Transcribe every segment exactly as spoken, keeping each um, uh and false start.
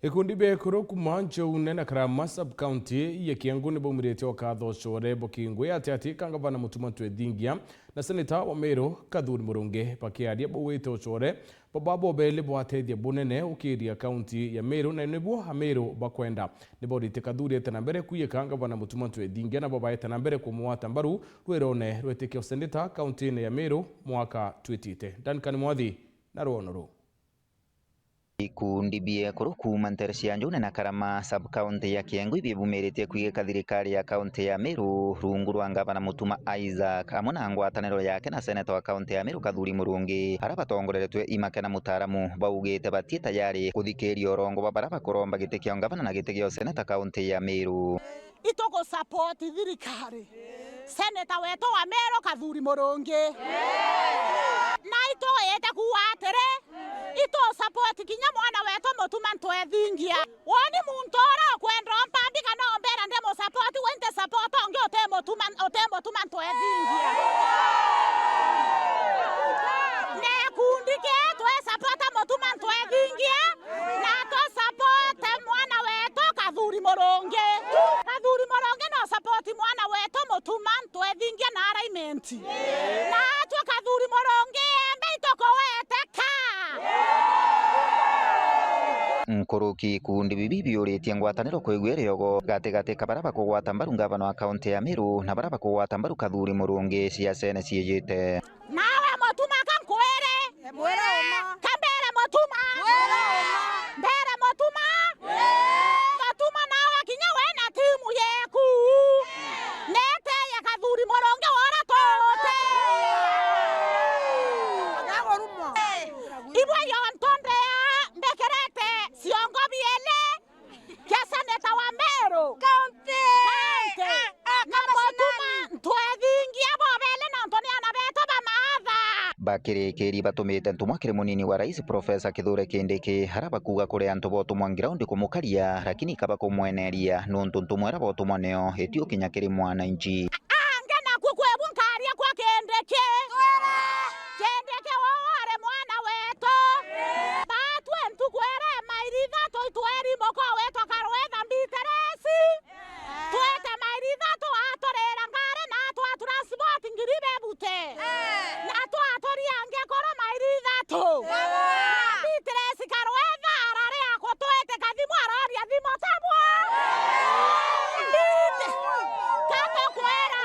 Ikundi bia ekuru kuuma Nchoune na Karama sub-county ya Kiengu ni baumirite ukatha ucore bukingwi ati ati ka ngavana Mutuma Ntwethingia na seneta wa Meru Kathuri Murungi bakiaria bauite ucore baba bobeli bwatethia bunene ukiria kaunti ya Meru, na nibuo Ameru bakwenda. Ni baurite Kathuri ete na mbere kwiyika ngavana Mutuma Ntwethingia, na babaete na mbere kumwata mbaru rwirone rwetike useneta kauntine ya Meru mwaka twitite. Duncan Mwathi na rwono ruu. Ikundi bia ekuru kuuma ntere cia Nchoune na Karama sub-county ya Kiengu ibibumirite kwigika thirikari ya kaunti ya Meru rungu rwa ngavana Mutuma Isaac, amwe na ngwataniro yake na seneta wa kaunti ya Meru Kathuri Murungi, aria batongoreretwe i Makena Mutaaramu, baugite batie tayari kuthikiria urongo bwa baria bakuromba giti kia ngavana na giti gia useneta kaunti ya Meru. Itugusupport thirikari. Seneta wetu wa Meru Kathuri Murungi. Na itwite kuuga atiri, itusupport kinya mwana wetu Mutuma Ntwethingia. Woni muntu uria ukwenda umpambi kana umbira ndimusupport, we nti support ungi uti Mutuma, uti Mutuma Ntwethingia. Na gikundi gietu isupport Mutuma Ntwethingia. Na tusupport mwana wetu Kathuri Murungi. Kathuri Murungi no support mwana wetu Mutuma Ntwethingia na alignment. Na atwe Kathuri Murungi embe itukuweteka. Nkuruki ikundi bibi biuritie ngwataniro kwigua iriogo gatigati ka baria bakugwata mbaru ngavana wa kaunti ya Meru na baria bakugwata mbaru Kathuri Murungi ciacene ciijite. Nawe Mutuma ka nkwire. Mwire uma. Ka mbere Mutuma. Mwire uma. Mbere Mutuma. Mutuma nawe kinya we na timu yeku. Neteye Kathuri Murungi wora tote. Ibwe yonto ndea mbikirite ciongo biele. Kia seneta wa Meru. County. County. Ah, ah, na kama Mutuma sinani. Ntwethingia bobele nontu ni ana betu ba maatha. Bakirikiri batumite ntumwa kiri munini wa rais Professor Kithure Kindiki, aria bakuuga kuri antu botumwa ground kumukaria, lakini kaba kumweneria, nontu ntumwa iria botumwa nio itiukinya kiri mwananchi. Ange naku kwebu nkaria kwa Kindiki. Kindiki wowo ari mwana wetu. Batwe ntuku ere mairi ithatu itweri moko wetwa Karwetha Mbitiresi. Twete mairi ithatu aturira ngari na atwa transport ngiri bebute. Na twaturia nge koro mairi ithatu. Mbitiresi Karwetha arari akutwete kathimu aroria thimu tabwa. Mbite. Katokwera.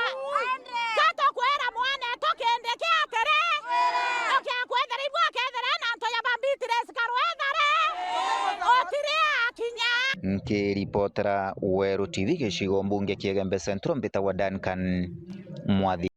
Katokwera mwana etu Kindiki atiri. Ukiakwethera ibwa akethera na nto ya Bambitiresi Karwethare. Utiri akinya. Nkiripotera Weru T V gicigo mbunge kia Igembe Central, mbitagwa Duncan Mwathi.